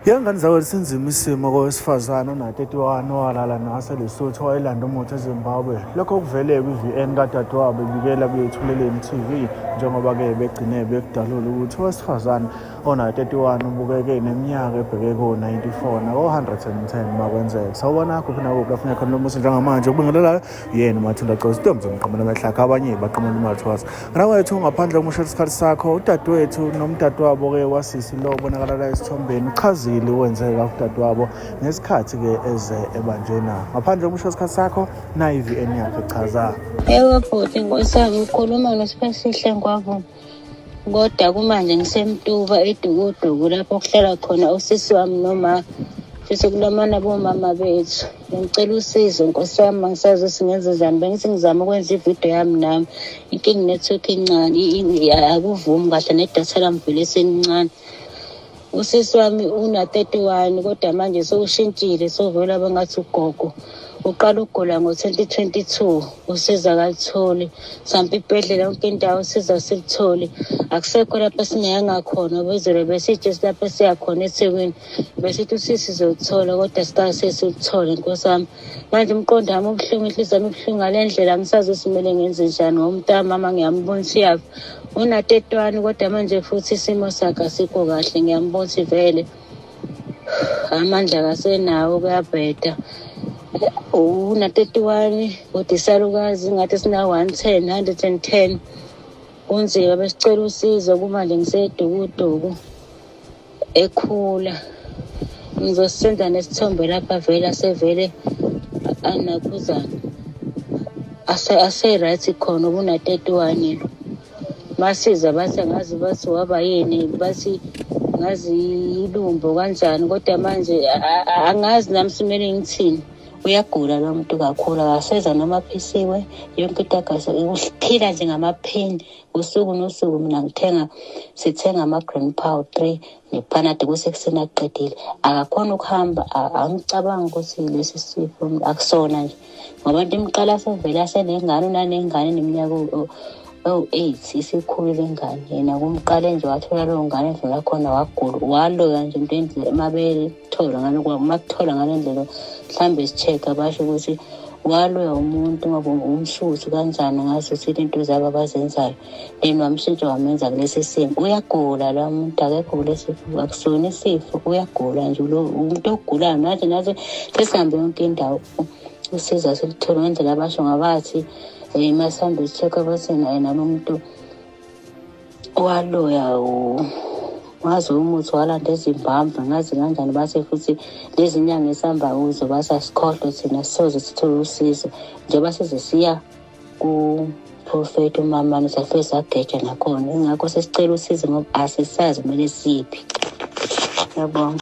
Yengane zakwethu, sinzima isimo kowesifazane ona-31 owalala naseLesotho wayelanda umuthi eZimbabwe. Lokho kuvele kwi-VN kadadewabo ebikela kuyethuleleni TV, njengoba-ke begcine bekudalula ukuthi owesifazane ona-31 ubukeke neminyaka ebheke ko-94 nako-110 makwenzeka. Sawubona, kuphi nakuphi lapho khona lomusa njengamanje ukubingelelayo yena uMathunda Xosi intombi zomqamela amehlakhe abanye baqamela umathwasa. Nganakwethu, ngaphandle kokumoshela isikhathi sakho, udadewethu nomdadewabo-ke wasisi lo obonakala la esithombeni uchazile ukwenzeka kudadewabo ngesikhathi-ke eze ebanjena. Ngaphandle kokumoshela isikhathi sakho, nayi i-VN yakhe chaza. Ewe bhuti, nkosi yami, ukhuluma noSiphesihle Ngwavuma. Kodwa kumanje ngiseMtuba eDukuduku lapho kuhlala khona usisi wami noma futhi kulamana bomama bethu. Ngicela usizo nkosi yami, angisazi ukuthi ngenze njani. Bengithi ngizama ukwenza ividiyo yami nami. Inkinga inethiwekhi incane, akuvumi kahle nedatha lami vele selincane. Usisi wami una-31 kodwa manje sewushintshile, sewuvela abangathi ugogo. Uqala ukugula ngo-2022, usizo akalitholi. Sampa ibhedlela yonke indawo, usizo asilitholi. Akusekho lapho esingeyanga khona, bezolo besithi lapho esiya khona eThekwini. Besithi usisi sizoluthola kodwa sikaze siluthole nkosi yami. Manje umqondo wami ubuhlungu, inhliziyo yami ibuhlungu ngale ndlela, angisazi ukuthi kumele ngenze njani ngoba umntamama ngiyambona ukuthi uyafa. Una-31 kodwa manje futhi isimo sakhe asikho kahle, ngiyambona ukuthi vele amandla akasenawo, kuyabheda. Una-31 kodwa isalukazi ngathi sina-110, 110. Kunzima, besicela usizo kumanje ngiseDukuduku ekhula. Ngizosenda nesithombe lapha vele asevele anakhuzana. Ase-right khona ubuna-31 lo. Basiza bathi angazi bathi waba yini, bathi ngazi ilumbo kanjani kodwa manje angazi nami simele ngithini. Uyagula lo muntu kakhulu, akaseza noma aphisiwe yonke into, uphila nje ngamaphini usuku nosuku. Mina ngithenga, sithenga ama-green power 3 nePanado kusekuseni akuqedile. Akakhona ukuhamba, angicabangi ukuthi lesi sifo akusona nje ngoba into imqala sevele asenengane, unanengane neminyaka ewu-8, isikhulile ingane. Yena kumqale nje wathola leyo ngane edlula khona wagula, waloya nje into endlela uma bethola ngale, uma kuthola ngale ndlela mhlawumbe si-check-a basho ukuthi waloya umuntu ngoba umsuthu kanjani, ngazi ukuthi into zabo abazenzayo, then wamshintsha wamenza kulesi simo. Uyagula lo muntu, akekho kulesi sifo, akusona isifo, uyagula nje lo umuntu ogulayo. Nathi sesihambe yonke indawo, usizo asilitholi ngendlela abasho ngabathi masihambe si-check-a bathi yena lo muntu waloya, wazi umuthi walanda eZimbabwe, ngazi kanjani. Base futhi lezi nyanga esihamba kuzo bathi asikhohlwe thina, sisoze sithole usizo njengoba size siya kuprofethi umamane, safike sageja nakhona. Ingakho sesicela usizo ngoba asisazi kumele siphi. Ngiyabonga.